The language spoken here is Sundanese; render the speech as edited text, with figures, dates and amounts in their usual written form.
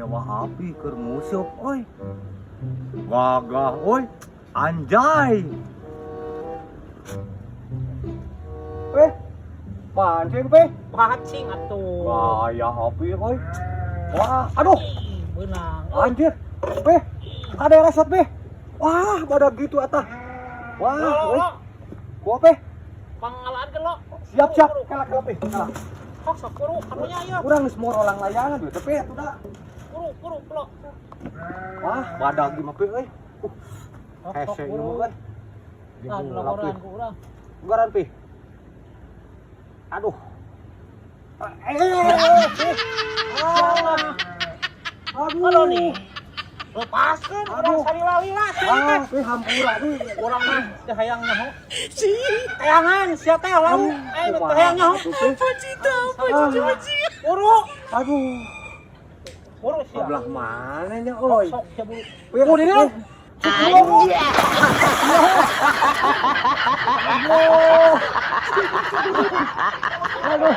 Dewa api keur nguseup euy. Gagah euy. Anjay. Eh, pancing pe. Pancing atuh. Gaya api euy. Wah, aduh, Ih, beunang. Anjir. Pe, ada yang resot pe. Wah, badak gitu atah. Wah, Lo, euy. lo, Gua pe. Pangalaan ke lo. Siap, siap. Kela kela pe. Kela. Sok sok buru karunya ieu. Urang geus moro orang layangan duit pe atuh da. Buru buru lo. Wah, badak gimana pe euy. Sok sok Hese ieu buru. mah kan. Nah, laporan ku urang. Ugaran pi. Aduh. Eh, eh, eh. Ah. Aduh. Aduh nih. Lepaskeun urang Aduh. salila-lila sia Ah, teh. pi hampura tuh. Urang mah teu hayang nyaho. Tayangan sia teh lau. Eh, teu hayang nyaho. Buru. Aduh. Buru sia. Sebelah mana nya, oi? Sok sia buru. Pi, Oh, ini. Aduh. Aduh.